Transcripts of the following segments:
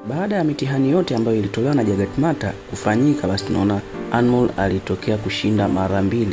Baada ya mitihani yote ambayo ilitolewa na Jagat Mata kufanyika, basi tunaona Anmol alitokea kushinda mara 2,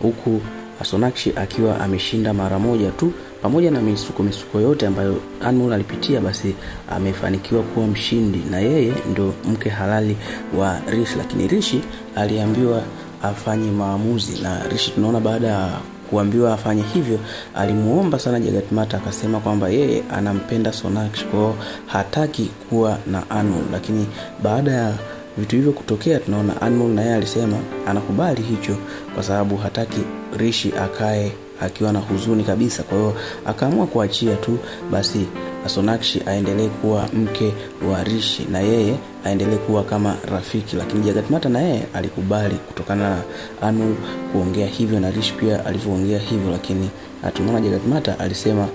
huku Sonakshi akiwa ameshinda mara 1 tu. Pamoja na misuko yote ambayo Anmol alipitia, basi amefanikiwa kuwa mshindi na yeye ndo mke halali wa Rishi. Lakini Rishi aliambiwa afanye maamuzi, na Rishi tunaona baada ya kuambiwa afanye hivyo alimuomba sana Jagat Mata, akasema kwamba yeye anampenda Sonakshi, kwa hataki kuwa na Anmol. Lakini baada ya vitu hivyo kutokea, tunaona Anmol na yeye alisema anakubali hicho kwa sababu hataki Rishi akae akiwa na huzuni kabisa. Kwa hiyo akaamua kuachia tu basi Sonakshi aendelee kuwa mke wa Rishi na yeye aendelee kuwa kama rafiki. Lakini Jagat Mata na yeye alikubali kutokana na Anmol kuongea hivyo na Rishi pia alivyoongea hivyo. Lakini tunaona Jagat Mata alisema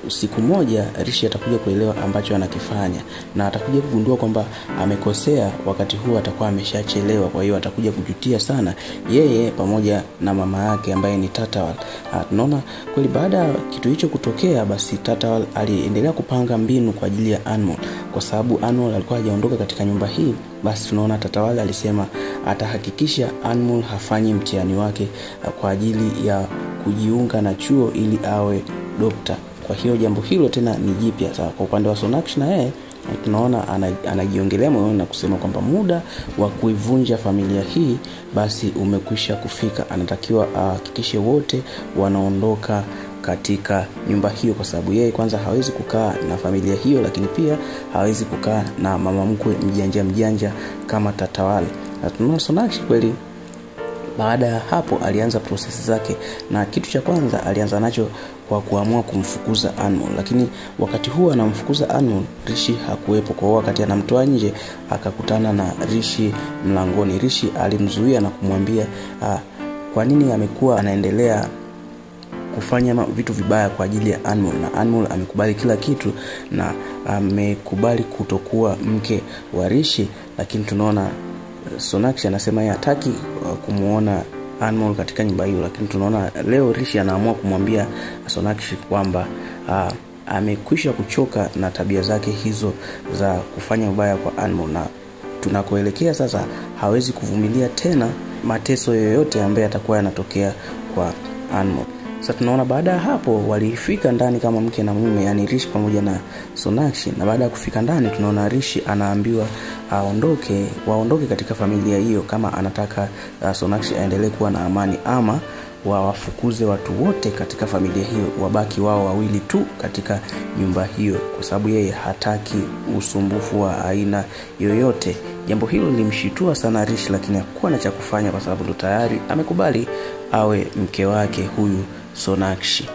siku moja Rishi atakuja kuelewa ambacho anakifanya na atakuja kugundua kwamba amekosea, wakati huo atakuwa ameshachelewa. Kwa hiyo atakuja kujutia sana yeye pamoja na mama yake ambaye ni Tatawal. Tunaona kweli baada ya kitu hicho kutokea, basi Tatawal aliendelea kupanga mbinu kwa ajili ya Anmol, kwa sababu Anmol alikuwa hajaondoka katika nyumba hii. Basi tunaona Tatawal alisema atahakikisha Anmol hafanyi mtihani wake kwa ajili ya kujiunga na chuo ili awe dokta. Kwa hiyo jambo hilo tena ni jipya. Sawa, kwa upande wa Sonakshi na yeye tunaona anajiongelea moyoni na kusema kwamba muda wa kuivunja familia hii basi umekwisha kufika. Anatakiwa ahakikishe wote wanaondoka katika nyumba hiyo, kwa sababu yeye kwanza hawezi kukaa na familia hiyo, lakini pia hawezi kukaa na mama mkwe mjanja kama Tatawal. Na tunaona Sonakshi kweli baada ya hapo alianza prosesi zake, na kitu cha kwanza alianza nacho kwa kuamua kumfukuza Anmol. Lakini wakati huo anamfukuza Anmol, Rishi hakuwepo. Kwa hiyo wakati anamtoa nje akakutana na Rishi mlangoni. Rishi alimzuia na kumwambia kwa nini amekuwa anaendelea kufanya vitu vibaya kwa ajili ya Anmol, na Anmol amekubali kila kitu na amekubali kutokuwa mke wa Rishi. Lakini tunaona Sonakshi anasema yeye hataki kumuona Anmol katika nyumba hiyo. Lakini tunaona leo Rishi anaamua kumwambia Sonakshi kwamba amekwisha kuchoka na tabia zake hizo za kufanya ubaya kwa Anmol, na tunakoelekea sasa hawezi kuvumilia tena mateso yoyote ambayo yatakuwa yanatokea kwa Anmol. Sasa tunaona baada ya hapo walifika ndani kama mke na mume, yani Rishi pamoja na Sonakshi. Na baada ya kufika ndani tunaona Rishi anaambiwa waondoke katika familia hiyo kama anataka Sonakshi aendelee kuwa na amani, ama wawafukuze watu wote katika familia hiyo, wabaki wao wawili tu katika nyumba hiyo, kwa sababu yeye hataki usumbufu wa aina yoyote. Jambo hilo lilimshitua sana Rishi, lakini hakuwa na cha kufanya kwa sababu ndo tayari amekubali awe mke wake huyu Sonakshi.